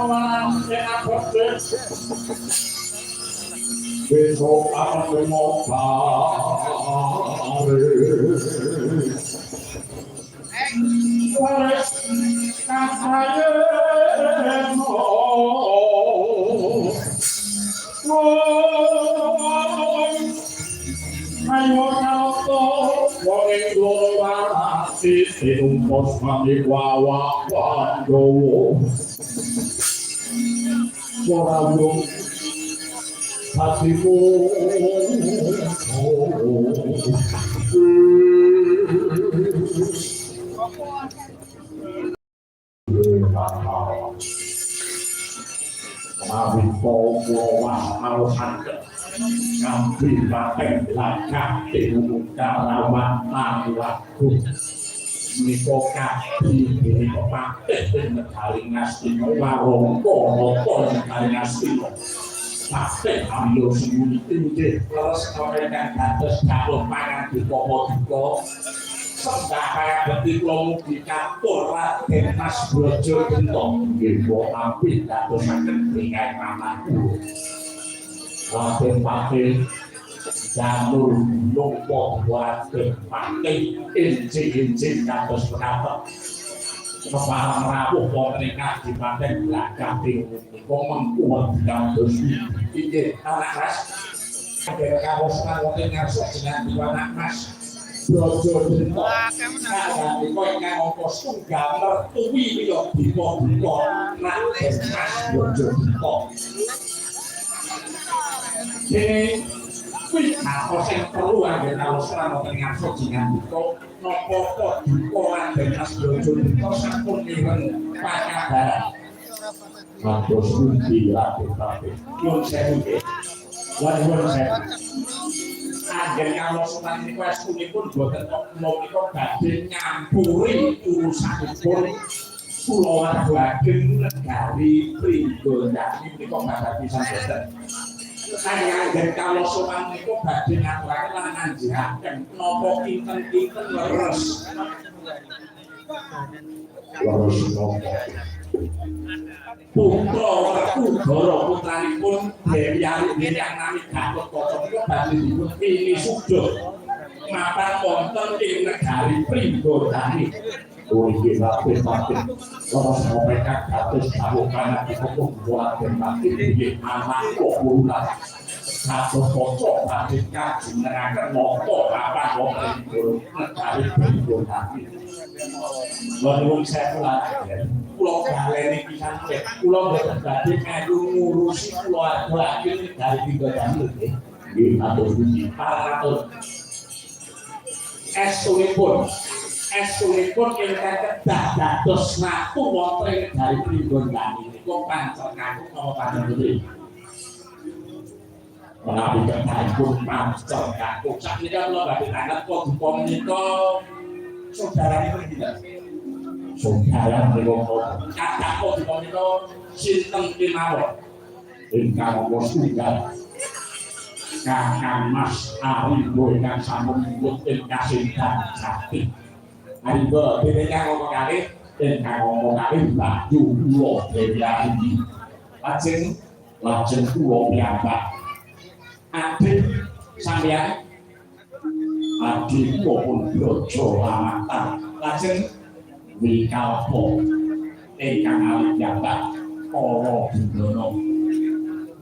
Kawan abot. Besok akan mobare. Waris kasayeno. Ayo kaloto wong ing Dwarawati tinumpos mami wawa Pandhawa. Ora wong hatiku. Menawi kula waosaken ngambil paten lagak ing karawan lagu menika kadhi menika patih ing negari Ngastina, warangka nata negari Ngastina, patih Amyo Semuni. Inggih leres, ingkang dados dawuh pangandika paduka sembah kayabekti kula mugi katur Raden Mas Braja Genta. Nggih kula tampi dadosaken bingkai manah kula. Raden Patih Janur Gunung Raden Patih injih-injih kados mekaten kepareng rawuh wonten ing Kadipaten Glagah punika mengku kados. Inggih anak Mas, anggen kawosan wonten ngarsa jenengan anak Mas Braja Genta kanggo ingkang angka setunggal mertuwi wiya dipa duka Raden Mas Braja Genta. Dene kuwi apa sing perlu anggen kawosran wonten ngarsa jingandika, napa paduka Raden Mas Braja Genta sampun mireng pakabaran? Matur pundi, Raden Patih? Nyuwun sewu nggih. Nuwun sewu. Anggen kawosran niku estunipun boten kok kula menika badhe nyampuri urusanipun kulawarga ageng negari Pringgondani menika badhe pisan boten. Anggen kawula sowan menika badhe ngaturaken lan nganjiraken napa kinten-kinten leres. Leres napa? Putra Werkudara putranipun Dewi Arimbi kang nami Gatotkaca menika badhe dipun pinisuda mapan wonten ing negari Pringgondani. Oh inggih, Raden Patih. Leres napa ingkang dados dawuh panandika Raden Patih inggih anak kula Gatotkaca badhe kajumenengaken nata papan wonten ing negari Pringgondani. Nuwun sewu, Raden. Kula baleni pisan nggih. Kula mboten badhe melu ngurusi kulawarga ageng negari Pringgondani lho nggih. Nggih, matur pundi. Paratur. Estunipun estunipun ingkang kedah dados ratu wonten ing negari Pringgondani niku pancen kakung napa pancen putri? Menawi kedahipun pancen kakung. Sakmenika kula badhe tanglet, paduka menika saudaranipun pinten? Saudara menika napa? Kadang paduka menika sinten kemawon? Ingkang angka setunggal Kakang Mas Arimbo ingkang sampun muput ing kasindan jati. Arimbo, dene ingkang angka kalih, ingkang angka kalih Mbakyu kula Dewi Arimbi. Lajeng lajeng kula piyambak. Adik sampeyan, adik kula pun Braja Lamatan. Lajeng Wikalpa ingkang alit piyambak Kala Bendana.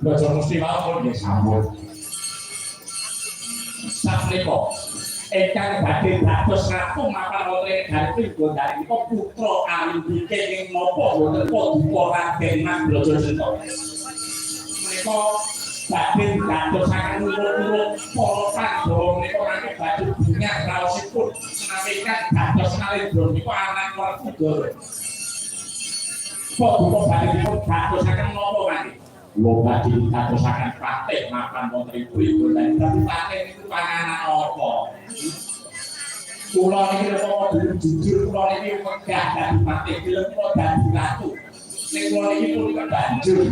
Braja Musti wau pun nggih sampun. Sakmenika ingkang badhe dados ratu mapan wonten ing negari Pringgondani menika putra Arimbi kenging napa wonten paduka Raden Mas Braja Genta? Menika badhe dadosaken urut-urut para Pandhawa menika mangke badhe bingah raosipun menawi ingkang dados Narendra menika anak Werkudara. Paduka badhe dipun dadosaken napa mangke? Kula badhe dadosaken patih mapan wonten ing Pringgondani. Dadi patih niku panganan apa? Kula niki napa jujur kula niki wegah dadi patih, film kula dadi ratu. Ning kula niki punika banjur.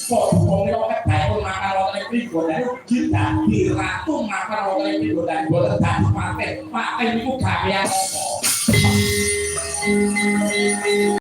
Paduka menika kedahipun mapan wonten ing Pringgondani ugi dadi ratu mapan wonten ing Pringgondani, boten dadi patih. Patih niku gawean apa?